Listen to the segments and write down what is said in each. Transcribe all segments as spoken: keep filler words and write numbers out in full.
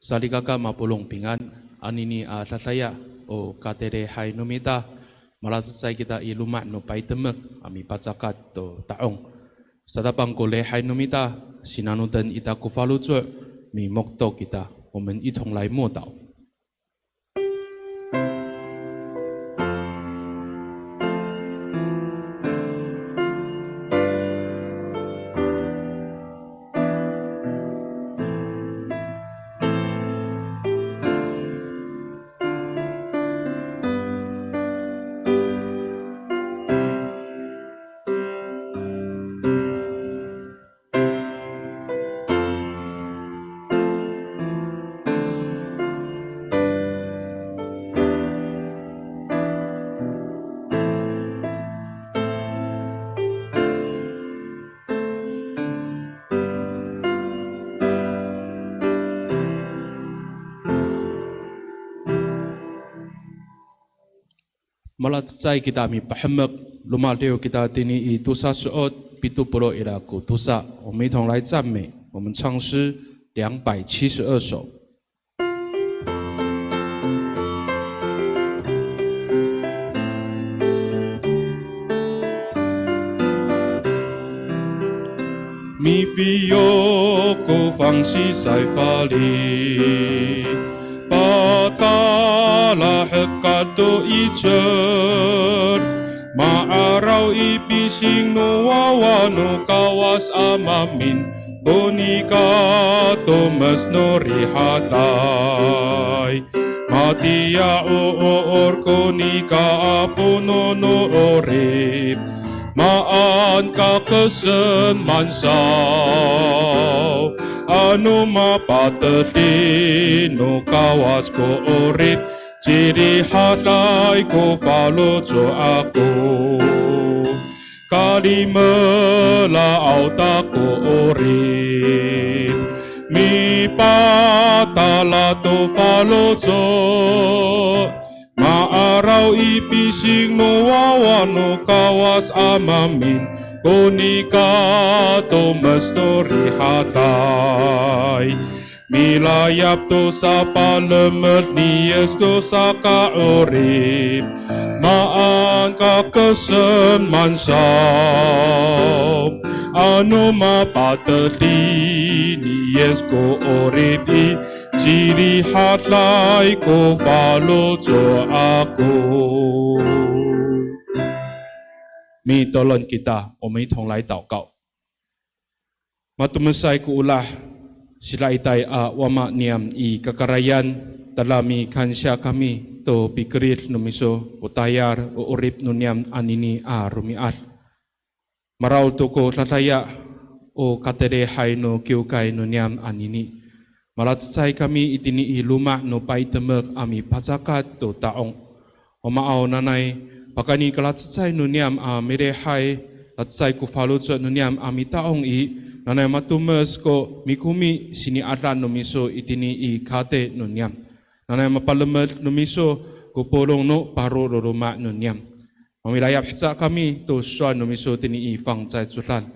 Salikaka mapolong pingan, anini a dadaya o katelihay no mita, malacecay kita i loma' no paytemek a mipacakat to ta'ong. Satapang ko lihay no mita, sinanoten ita ko faloco', mimoktok kita, 我们一同来默祷。 Malacecay kita mipahemek, romadiw kita tini i tosa so'ot pito polo' ira ko tosa. 我们一同来赞美，我们唱诗两百七十二首。 Mifiyo ko fangsisay fali, patalahekal to 'icel, ma'araw i pising no wawa no Kawas a maemin, ko nika tomes no rihaday. Matiya o 'oor ko nika a pono no 'orip, maan ka keseman saw, ano mapateli no Kawas ko 'orip, cirihaday ko faloco' ako. Kalimelaaw ta ko 'orip, mipatala to faloco', ma'araw i pising no wawa no Kawas a maemin, ko nika tomes no rihaday. Milayap to sapalemed ni Yis to saka'orip, maan ka keseman saw, ano mapateli ni Yis ko 'orip i, cirihaday ko faloco' ako. Mitolon kita, 我们一同来祷告。 Matomesay ko olah, sidaitay a Wama niyam i kakarayan, tada mikansiya kami to pikerid no miso o tayal o 'orip no niyam anini a romi'ad. Maraod to ko dadaya o katelihay no kiwkay no niyam anini. Malacecay kami itini i loma' no paytemek a mipacakat to ta'ong. Wamaaw, nanay pakayni kalacecay no niyam a milihay, lacecay ko faloco' no niyam a mita'ong i, nanay matomes ko mikomi sini'adaan no miso itini i kati no niyam. Nanay mapalemed no miso ko polong no paro no loma' no niyam. Mamilayap haca kami to sowal no miso tini i fangcalay codad.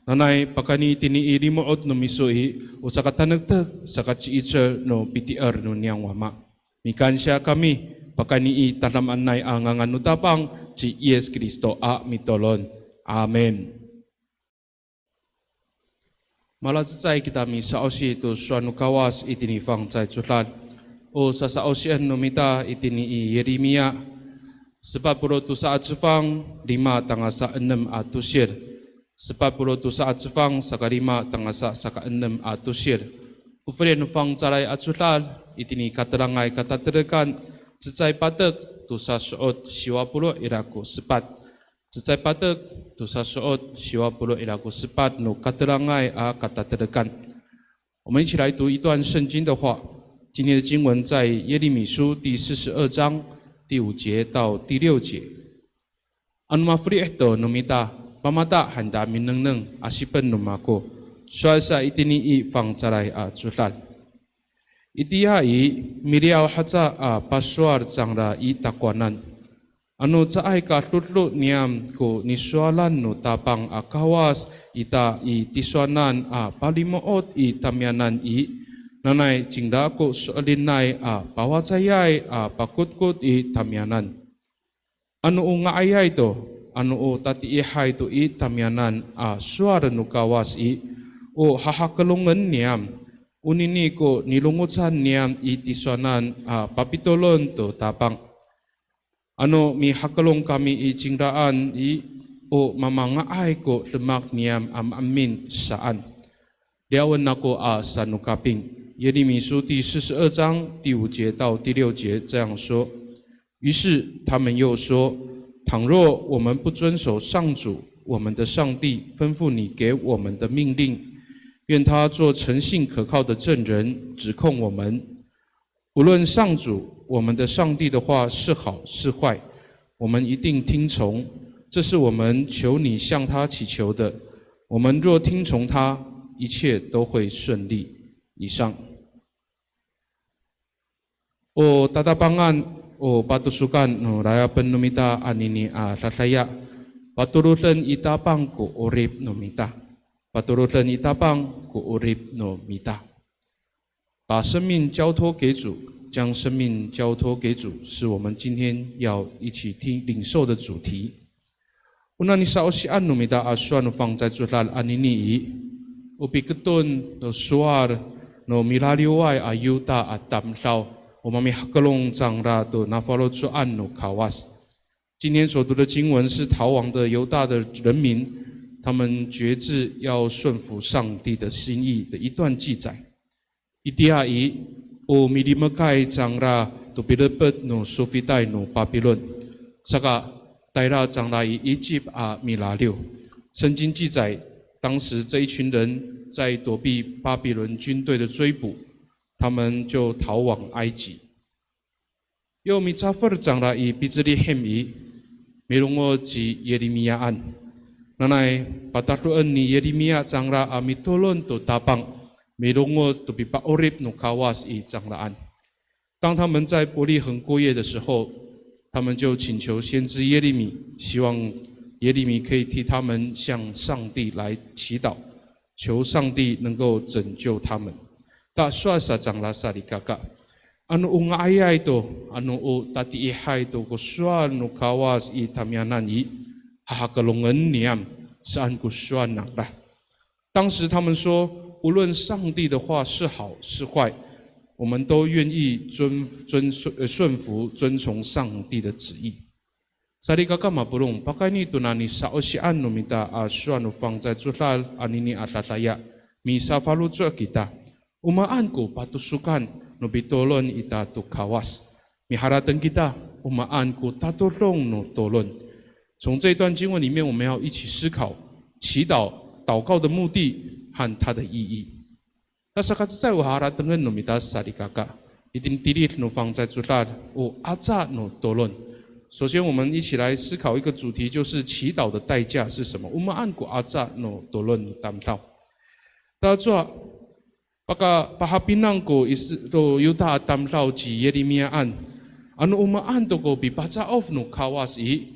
Nanay pakayni tini i limo'ot no miso i, o sakatanektek, sakaci'icel no pitier no niyam Wama. Mikansiya kami, pakayni i tadamaanay a ngangan no Tapang ci Yis Kristo a mitolon. Amin. Malacecay kita misa'osi to sowal no Kawas itini fangcalay codad. O sasa'osien no mita itini i Yirimiya, sepat polo' tosa a cefang, lima tangasa enem a tosil. Sepat polo' tosa a cefang, saka lima tangasa saka enem a tosil. O felih no fangcalay a codad itini Katelangay Katatelekan, cecay patek tosa so'ot siwa polo' ira ko sepat. Cecay patek tosa so'ot siwa polo' ira ko sepat no Katelangay a Katatelekan. 我们一起来读一段圣经的话。今天的经文在耶利米书第四十二章第五节到第六节。Ano mafelih to no mita, pamata han ta minengneng, asipen no mako. Sowal sa itini i fangcalay a codad. Itiya i, miliyaw haca a pasowal cangra i takowanan. Ano caay ka dodo niyam ko nisowalan no Tapang a Kawas ita i tisowanan a palimo'ot i tamiyanan i, Nanay cingra ko so'elinay a pawacayay a pakotkot i tamiyanan. Ano o nga'ayay to, ano o tatiihay to i tamiyanan a sowal no Kawas i, o hahakelongen niyam, onini ko nilongocan niyam i tisowanan a papitolon to Tapang. Ano mihakelong kami i cingraan i, o mamanga'ay ko demak niyam a maemin saan. Liyawen ako a sanokaping. 耶利米书第四十二章第五节到第六节这样说：于是他们又说：倘若我们不遵守上主我们的上帝吩咐你给我们的命令，愿他做诚信可靠的证人，指控我们。无论上主我们的上帝的话是好是坏，我们一定听从。这是我们求你向他祈求的。我们若听从他，一切都会顺利。以上。 O tatapangan, o patosokan no layapen no mita anini a dadaya. Patoroden i Tapang ko 'orip no mita. Patoroden i Tapang ko 'orip no mita. 把生命交托给主，将生命交托给主，是我们今天要一起听领受的主题。 Ona nisa'osian no mita a sowal no fangcalay codad anini i, o piketon to sowal no milaliway a Yuta a tamdaw, o mamihakelong cangra to nafaloco'an no Kawas. 今天所读的经文是逃亡的犹大的人民，他们决志要顺服上帝的心意的一段记载。 Itiya i, o milimekay cangra to pilepet no sofitay no Papilon. Saka tayra cangra i Icip a milaliw. 圣经记载，当时这一群人在躲避巴比伦军队的追捕，他们就逃往埃及。 Yo micafer cangra i Picelihem i, milongoc ci Yirimiyaan. Nanay, patadoen ni Yirimiya cangra a mitolon to Tapang, milongoc to pipa'orip no Kawas i cangraan. 当他们在伯利恒过夜的时候，他们就请求先知耶利米，希望耶利米可以替他们向上帝来祈祷。 求上帝能够拯救他们。Ta sowal sa cangra salikaka. Ano o nga'ayay to, ano o tatiihay to ko sowal no Kawas i tamiyanan i, hahakelongen niyam, saan ko sowal nangra. 当时他们说，无论上帝的话是好是坏，我们都愿意遵，遵，呃，顺服、遵从上帝的旨意。 Salikaka mapolong, pakayni tona nisa'osian no mita a sowal no fangcalay codad anini a dadaya, misafaloco' kita. O maan ko patosokan no pitolon ita to Kawas. Miharateng kita, o maan ko tatodong no tolon. 从这一段经文里面，我们要一起思考祈祷、祷告的目的和它的意义。 Na sakacecay o haratengen no mita salikaka. Itini tilid no fangcalay codad, o aca no tolon. 首先，我们一起来思考一个主题，就是祈祷的代价是什么？O maan ko aca no tolon no tamdaw. Tacowa, paka, pahapinang ko Is-, to Yuta a tamdaw ci Yirimiyaan. Ano o maan to ko pipaca'of no Kawas i,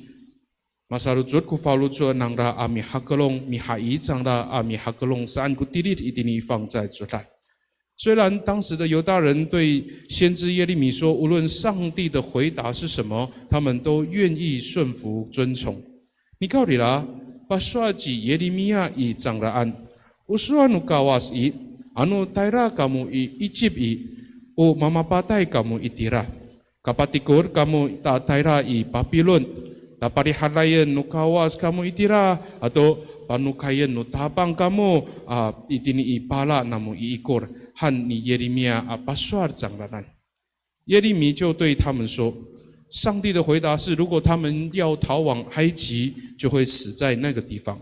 Masarocod ko faloco' nangra a mihakelong, mihai cangra a mihakelong saan ko tilid itini i fangcalay codad. 虽然当时的犹大人对先知耶利米说，无论上帝的回答是什么，他们都愿意顺服遵从。Nikawrira, pasowal ci Yirimiya i cangraan, o sowal no Kawas i, ano tayra kamo i Icip i, o mamapatay kamo itira. Kapatikor kamo ta tayra i Papilon, ta parihadayen no Kawas kamo itira, ato panokayen no Tapang kamo, a, itini i pala namo i ikor, han ni Yirimiya a pasowal cangraan. 耶利米就对他们说，上帝的回答是，如果他们要逃往埃及，就会死在那个地方。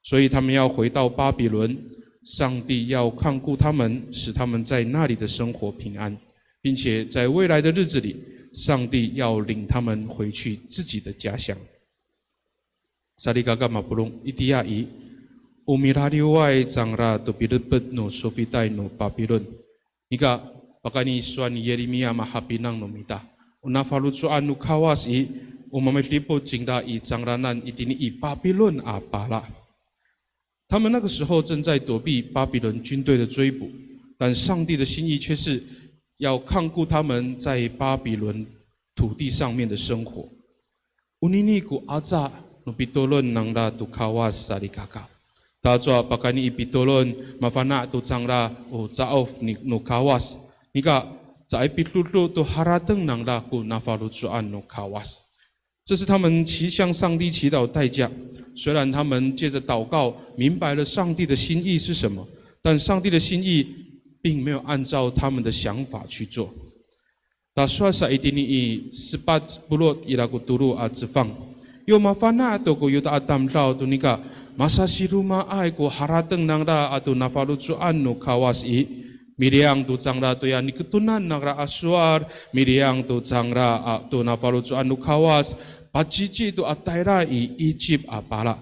所以他们要回到巴比伦，上帝要看顾他们，使他们在那里的生活平安。 并且在未来的日子里，上帝要领他们回去自己的家乡。Salikaka mapolong, itiya i, o milaliway cangra to pilepet no sofitay no Papilon. Nika, pakayni sowal ni Yirimiya mahapinang no mita. O nafaloco'an no Kawas i, o mamidipot cingra i cangraan itini i Papilon a pala. 他们那个时候正在躲避巴比伦军队的追捕，但上帝的心意却是要看顾他们在巴比伦土地上面的生活。Onini ko aca no pitolon nangra to Kawas salikaka. Tacowa pakayni i pitolon mafana' to cangra o caof ni, no Kawas. Nika caay pidodo to harateng nangra ko nafaloco'an no Kawas. 这是他们祈向上帝祈祷代价。虽然他们借着祷告明白了上帝的心意是什么，但上帝的心意并没有按照他们的想法去做。Tasowal sa itini i sepat polo' ira ko tolo a cefang. Yo mafana' to ko Yuda a tamdaw to nika masasiromaay ko harateng nangra ato nafaloco'an no Kawas i, miliyang to cangra toya niketonan nangra a sowal, miliyang to cangra a to nafaloco'an no Kawas, pacici to a tayra i Icip a pala.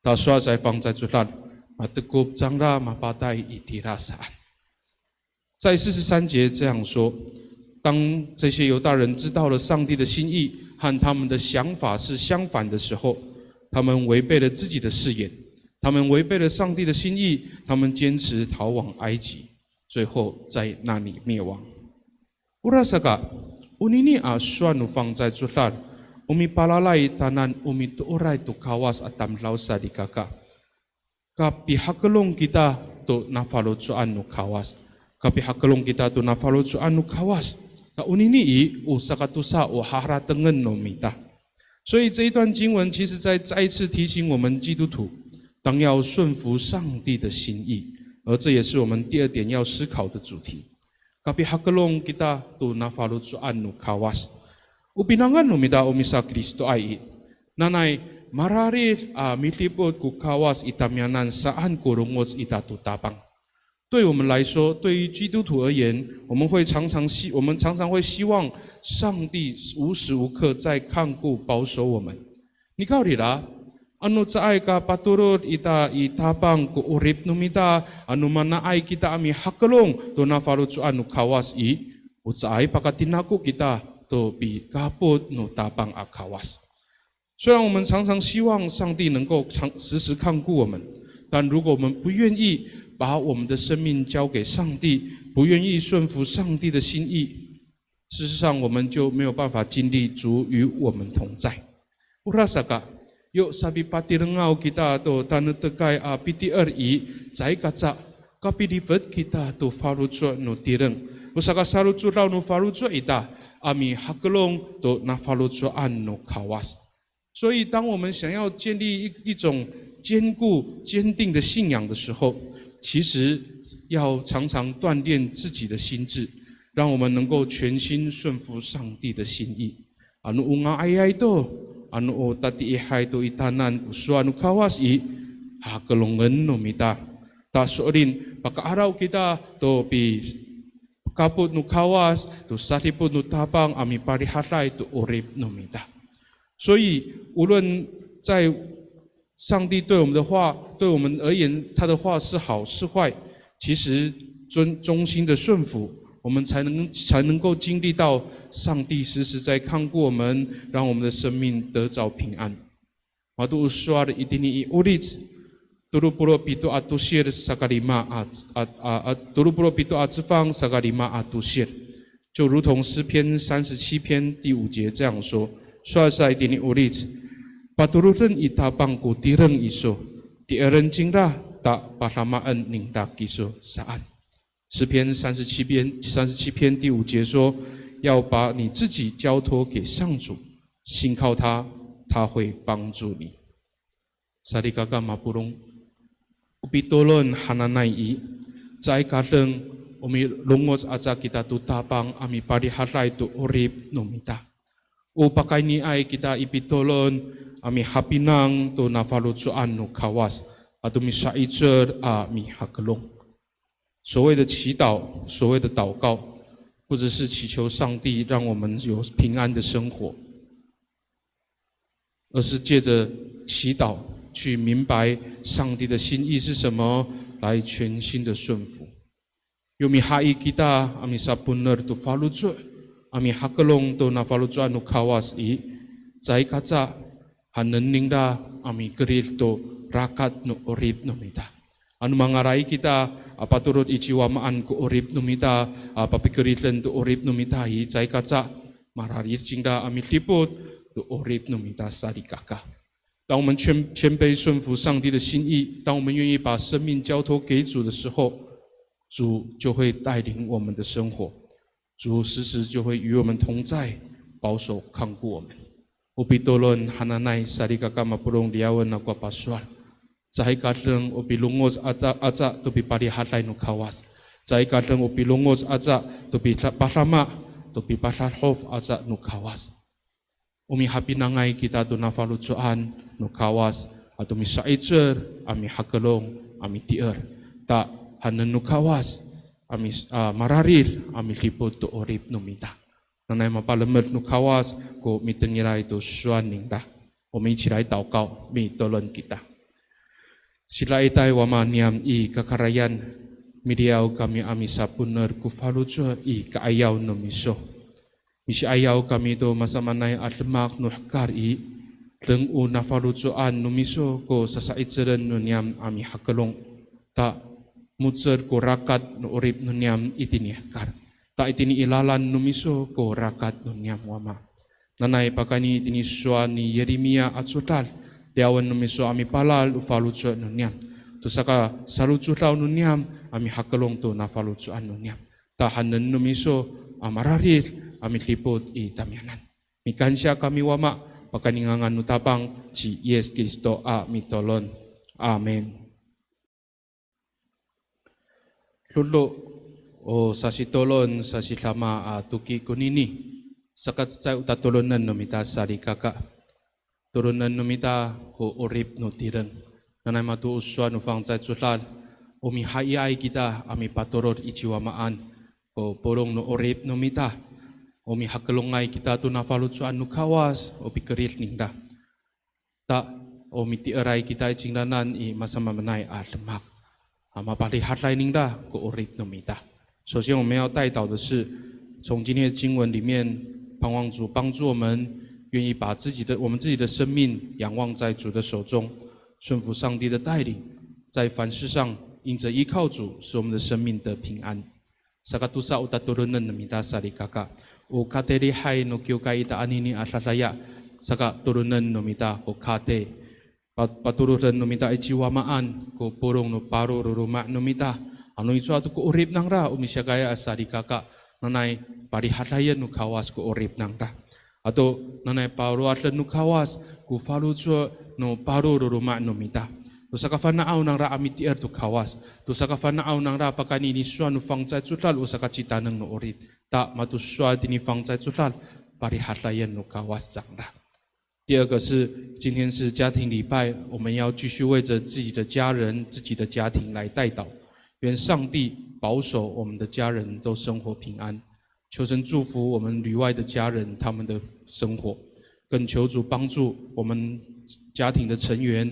Tasowal sa i fangcalay codad, matekop cangra mapatay itira saan. 在四十三节这样说，当这些犹大人知道了上帝的心意和他们的想法是相反的时候，他们违背了自己的誓言，他们违背了上帝的心意，他们坚持逃往埃及，最后在那里灭亡。Orasaka, onini a sowal no fangcalay codad, o mipalalay tanan o mitooray to Kawas a tamdaw salikaka. Kapihakelong kita to nafaloco'an no Kawas. Kapihakelong kita to nafaloco'an no Kawas. Ta onini i, o sakatosa o haharatengen no mita. 所以这一段经文其实在再一次提醒我们基督徒，当要顺服上帝的心意，而这也是我们第二点要思考的主题。Kapihakelong kita to nafaloco'an no Kawas. O pinangan no mita o misaKristoay i, nanay mararid a midipot ko Kawas i tamiyanan saan ko longoc ita to Tapang. 对我们来说，对于基督徒而言，我们会常常希，我们常常会希望上帝无时无刻在看顾保守我们。Nikawrira, ano caay ka patorod ita i Tapang ko 'orip no mita, ano manaay kita a mihakelong to nafaloco'an no Kawas i, o caay pakatinako kita to pikapot no Tapang a Kawas. 虽然我们常常希望上帝能够常，时时看顾我们，但如果我们不愿意把我们的生命交给上帝，不愿意顺服上帝的心意，事实上我们就没有办法经历主与我们同在。Orasaka, yo sapipatirengaw kita to tanektekay a pitier i, caay kaca kapilifet kita to faloco' no tireng. O sakasalocodaw no faloco' ita a mihakelong to nafaloco'an no Kawas. 所以，当我们想要建立一，一种坚固、坚定的信仰的时候，其实要常常锻炼自己的心智，让我们能够全心顺服上帝的心意。Ano o nga'ayay to, ano o tatiihay to i tanan ko sowal no Kawas i, hakelongen no mita. Ta so'elin, paka'araw kita to pikapot no Kawas, to sadipot no Tapang a miparihaday to 'orip no mita. 所以，无论在上帝对我们的话，对我们而言，他的话是好是坏，其实遵，忠心的顺服，我们才能，才能够经历到上帝时时在看顾我们，让我们的生命得着平安。Mato o sowal itini i Olic, tolo polo' pito a tosil saka lima a, a, a, a, tolo polo' pito a cefang saka lima a tosil. 就如同诗篇三十七篇第五节这样说，sowal sa itini Olic, patoroden i Tapang ko tireng iso, ti'eren cingra ta padamaen ningra kiso saan. 诗篇三十七篇，三十七篇第五节说，要把你自己交托给上主，信靠他，他会帮助你。 Salikaka mapolong, o pitolon hananay i, caay ka deng, o milongoc aca kita to Tapang a miparihaday to 'orip no mita. O pakayniay kita i pitolon a mihapinang to nafaloco'an no Kawas, ato misa'icel a mihakelong. 所谓的祈祷，所谓的祷告，不只是祈求上帝让我们有平安的生活，而是借着祈祷去明白上帝的心意是什么，来全心的顺服。Yo mihayi kita a misaponer to faloco', a mihakelong to nafaloco'an no Kawas i, caay kaca haenen ningra a mikerid to rakat no 'orip no mita. Ano mangalay kita a patorod i ci Wamaan ko 'orip no mita, a papikeriden to 'orip no mita i, caay kaca mararid cingra a midipot to 'orip no mita salikaka. 当我们谦，谦卑顺服上帝的心意，当我们愿意把生命交托给主的时候，主就会带领我们的生活，主时时就会与我们同在，保守看顾我们。O pitolon hananay salikaka mapolong, liyawen ako a pasowal. Caay ka deng o pilongoc aca, aca to pipalihaday no Kawas. Caay ka deng o pilongoc aca to pipadama, to pipadahof aca no Kawas. O mihapinangay kita to nafaloco'an no Kawas ato misa'icel a mihakelong a mitier. Ta hanen no Kawas a mi, a mararid a midipot to 'orip no mita. Nanay mapalemed no Kawas ko mitengilay to sowal ningra. 我们一起来祷告，mitolon kita. Sidaitay Wama niyam i kakarayan, miliyaw kami a misaponer ko faloco' i ka'ayaw no miso. Misi'ayaw kami to masamaanay a demak no hekal i, deng o nafaloco'an no miso ko sasa'icelen no niyam a mihakelong. Ta mo^cel ko rakat no 'orip no niyam itini hekal. Ta itini i lalan no miso ko rakat no niyam Wama. Nanay pakayni itini sowal ni Yirimiya a codad, liyawen no miso a mipalal o faloco' no niyam to sakasarocodaw no niyam a mihakelong to nafaloco'an no niyam. Ta hanen no miso a mararid a midipot i tamiyanan. Mikansiya kami Wama, pakayni ngangan no Tapang ci Yis Kristo a mitolon. Amin. Dodo o sasitolon sasidama a toki konini, saka cecay o tatolonen no mita salikaka. Tolonen no mita ko 'orip no tireng. Nanay mato o sowal no fangcalay codad, o mihaiay kita a mipatorod i ci Wamaan ko polong no 'orip no mita. O mihakelongay kita to nafaloco'an no Kawas, o pikerid ningra. Ta o mitieray kita i cingraan i masamaamaanay a demak a mapalihaday ningra ko 'orip no mita. 首先我们要代祷的是，从今天的经文里面，盼望主帮助我们，愿意把自己的，我们自己的生命仰望在主的手中，顺服上帝的带领，在凡事上因着依靠主，使我们的生命得平安。Saka tosa o tatolonen no mita salikaka. O katay lihay no kiwkay ita anini a dadaya, saka tolonen no mita ko katay. Pa, patoroden no mita i ci Wamaan ko polong no paro no loma' no mita. Ano icowa to ko 'orip nangra o misiyakay a salikaka, nanay palihadayen no Kawas ko 'orip nangra. Ato nanay palowaden no Kawas ko faloco' no paro no loma' no mita. To sakafana'aw nangra a mitier to Kawas. To sakafana'aw nangra pakayni i sowal no fangcalay codad o sakacitaneng no 'orip. Ta mato sowal tini fangcalay codad, palihadayen no Kawas cangra. 第二个是，今天是家庭礼拜，我们要继续为着自己的家人、自己的家庭来代祷。愿上帝保守我们的家人都生活平安。求神祝福我们旅外的家人，他们的生活。更求主帮助我们家庭的成员，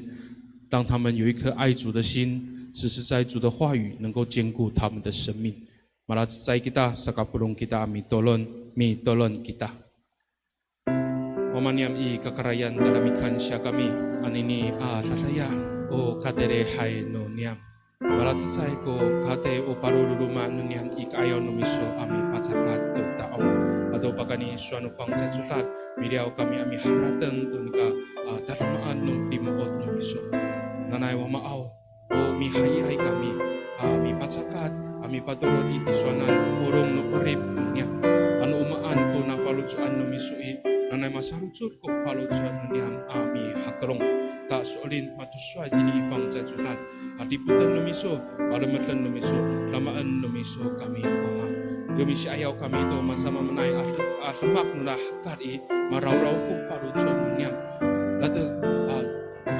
让他们有一颗爱主的心，时时在主的话语能够坚固他们的生命。Malacecay kita, sakapolong kita a mitolon, mitolon kita. Wama niyam i kakarayan, tada mikansiya kami, anini a dadaya, o katay lihay no niyam. Malacecay ko katay o paro no loma' no niyam i ka'ayaw no miso a mipacakat to ta'ong. Ato pakayni sowal no fangcalay codad, miliyaw kami a miharateng to nika, a, tadamaan no limo'ot no miso. Nanay Wamaaw, o mihaiay kami a mipacakat a mipatorod i tisowanan polong no 'orip no niyam. Ano o maan ko nafaloco'an no miso i, nanay masarocod ko faloco' no niyam a mihakelong. Ta so'elin mato sowal tini i fangcalay codad a dipoten no miso, palemeden no miso, damaen no miso kami Wama. Yo misi'ayaw kami to masamaamaanay a de-, a demak nona hekal i, marawraw ko faloco' no niyam. Latek, a,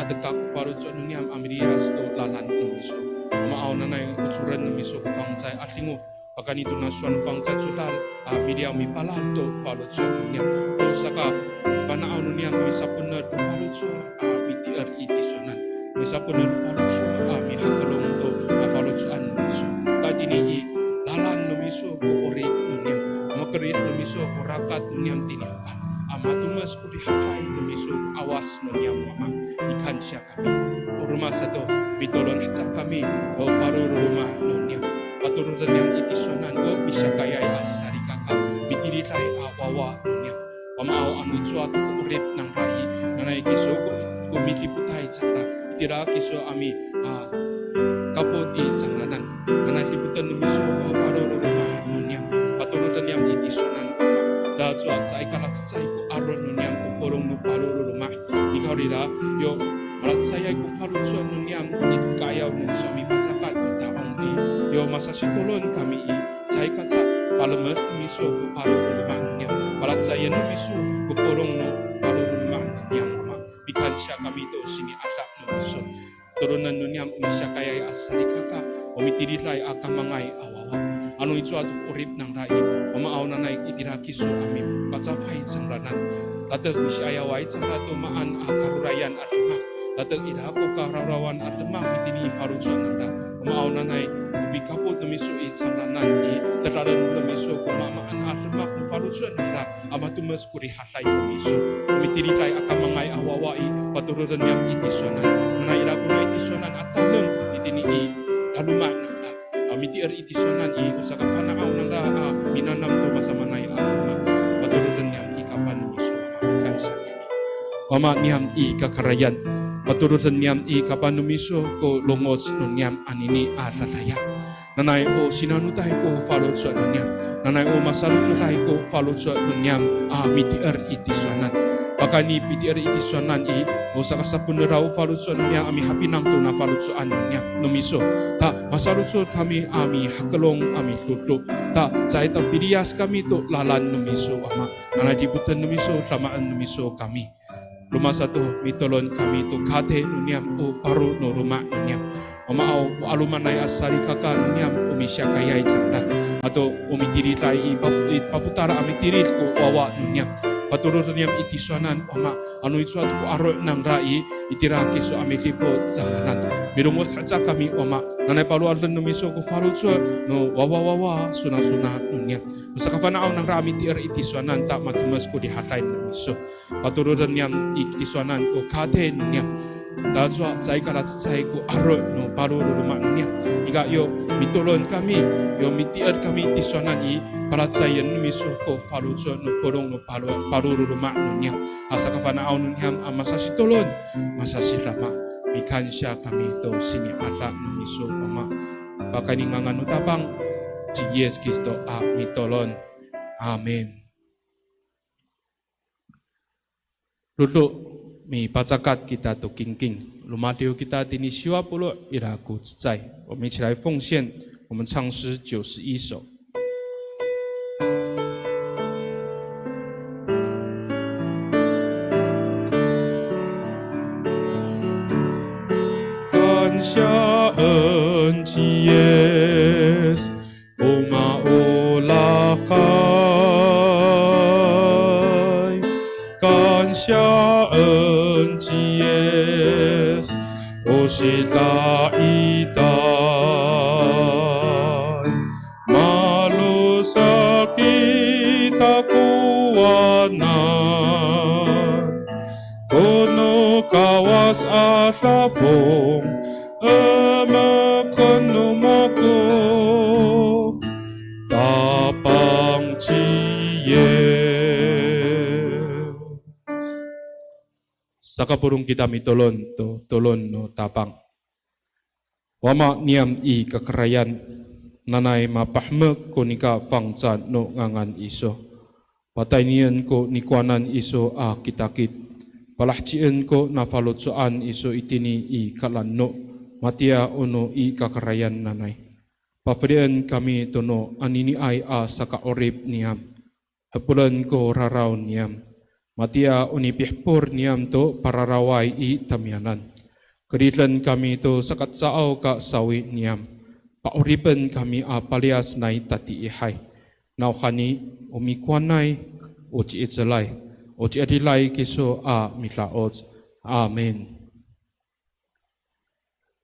latek ko faloco' no niyam a miliyas to lalan no miso. Wamaaw, nanay ocoren no miso ko fangcalay a 'adingo. Pakayni tona sowal no fangcalay codad a miliyaw mipalal to faloco' no niyam. To sakafana'aw no niyam misapoener to faloco' a mitier i tisowanan. Misapoener to faloco' a mihakelong to a faloco'an no miso. Ta itini i lalan no miso ko 'orip no niyam. Makerid no miso ko rakat no niyam tini a matomes ko rihaday no miso ko 'awas no niyam Wama. I Kansiya kami. O roma sato, mitolon haca kami, o paro no loma' no niyam. Patoroden niyam i tisowanan, o misiyakayay a salikaka, mitiliday a wawa no niyam. Wamaaw, ano icowa to ko 'orip nangra i, nanay kiso ko, ko midipotay cangra, itira kiso a mi, a, kapot i cangraan. Nanay dipoten no miso ko paro no loma' no niyam. Patoroden niyam i tisowanan. Tacowa caay kalacecay ko aro' no niyam ko polong no paro no loma'. Nikawrira, yo malacecayay ko faloco' no niyam i toka'ayaw no miso a mipacakat to ta'ong i, yo masasitolon kami i, caay kaca palemed no miso ko paro no loma' no niyam. Malacecayen no miso ko polong no paro no loma' no niyam, Ama. Mikansiya kami to sini'ada no miso. Tolonen no niyam o misiyakayay a salikaka, o mitiliday a kamangay a wawa. Ano icowa to ko 'orip nangra i, Wamaaw, nanay itira kiso a mipacafay cangraan. Latek misi'ayaway cangra to maan a karorayan a demak. Latek ira ko karawrawan a demak itini i faloco' nangra. Wamaaw, nanay o pikapot no miso i cangraan i, tedalen no miso ko maamaan a demak no faloco' nangra a matomes ko rihaday no miso. O mitiliday a kamangay a wawa i, patoroden niyam i tisowanan. Nanay ira kona i tisowanan a taneng itini i laloma' nangra. A miti'er i tisowanan i, o sakafana'aw nangra a minanam to masamaanay a demak. Patoroden niyam i kapan no miso, Ama. Mikansiya kami. Wama niyam i kakarayan, patoroden niyam i kapan no miso ko longoc no niyam anini a dadaya. Nanay o sinanotay ko faloco' no niyam. Nanay o masalocoday ko faloco' no niyam a miti'er i tisowanan. Pakayni piti'er i tisowanan i, o sakasaponeraw faloco' no niyam a mihapinang to nafaloco'an no niyam, no miso. Ta masalocod kami a mihakelong a midodo. Ta caay ta piliyas kami to lalan no miso, Ama. Nanay dipoten no miso, damaen no miso kami. Roma sato, mitolon kami to katey no niyam, o paro no loma' no niyam. Wamaaw, o 'alomanay a salikaka no niyam o misiyakayay cangra. Ato o mitiliday i pap-, i papotal a mitilid ko wawa no niyam. Patoroden niyam i tisowanan, Wama, ano icowa to ko aro' nangra i, itira kiso a midipot cangraan. Milongoc haca kami, Wama, nanay palowaden no miso ko faloco' no wawawawa sonasona no niyam. O sakafana'aw nangra a miti'er i tisowanan ta matomes ko rihaday no miso. Patoroden niyam i tisowanan ko katey no niyam. Tacowa caay kalacecay ko aro' no paro no loma' no niyam. Nika yo mitolon kami, yo miti'er kami i tisowanan i, palacecayen no miso ko faloco' no polong no paro, paro no loma' no niyam. A sakafana'aw no niyam a masasitolon, masasidama. Mikansiya kami to sini'ada no miso, Wama. Pakayni ngangan no Tapang ci Yis Kristo a mitolon. Amin. Dodo, mipacakat kita to kingking. Romadiw kita tini siwa polo' ira ko cecay. 我们一起来奉献，我们唱诗九十一首。 Kansiyaen ci Yis o maolakay. Kansiyaen ci Yis o sidaitay. Malosa' kita kowanan, ko no Kawas a dafong, emeken no mako Tapang ci Yis. Sakapolong kita mitolon to tolon no Tapang. Wama niyam i kakarayan, nanay mapahemek ko nika fangcal no ngangan iso. Pataynien ko nikowanan iso a kitakit. Palahecien ko nafaloco'an iso itini i kalaeno, matiya o no i kakarayan nanay. Pafelien kami to no aniniay a saka'orip niyam. Hepolen ko raraw niyam. Matiya o nipihepol niyam to pararaway i tamiyanan. Keriden kami to sakacaaw ka sawi niyam. Pa'oripen kami a paliyas nai tatiihay. Nawhani o mikowanay, o ci'icelay, o ci'edilay kiso a mida'oc. Amin.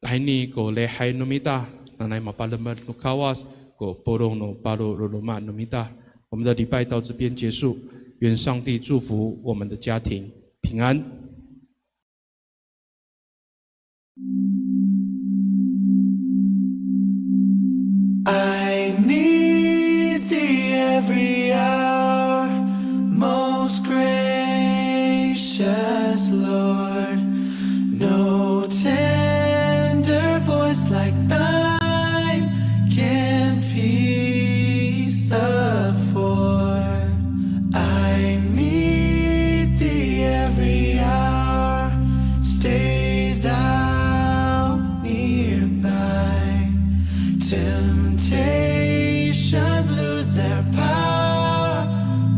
Tahini ko lihay no mita, nanay mapalemed no Kawas ko polong no paro no loma' no mita. 我们的礼拜到这边结束，愿上帝祝福我们的家庭平安。I need thee every hour, most gracious Lord. No tender voice like thine can peace afford. I need thee every hour. Stay thou nearby. Temptations lose their power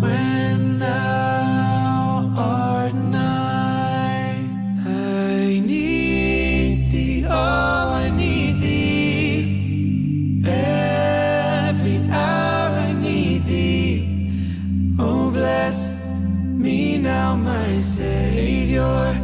when thou art nigh. I need thee, oh, I need thee. Every hour I need thee. Oh, bless me now, my Savior.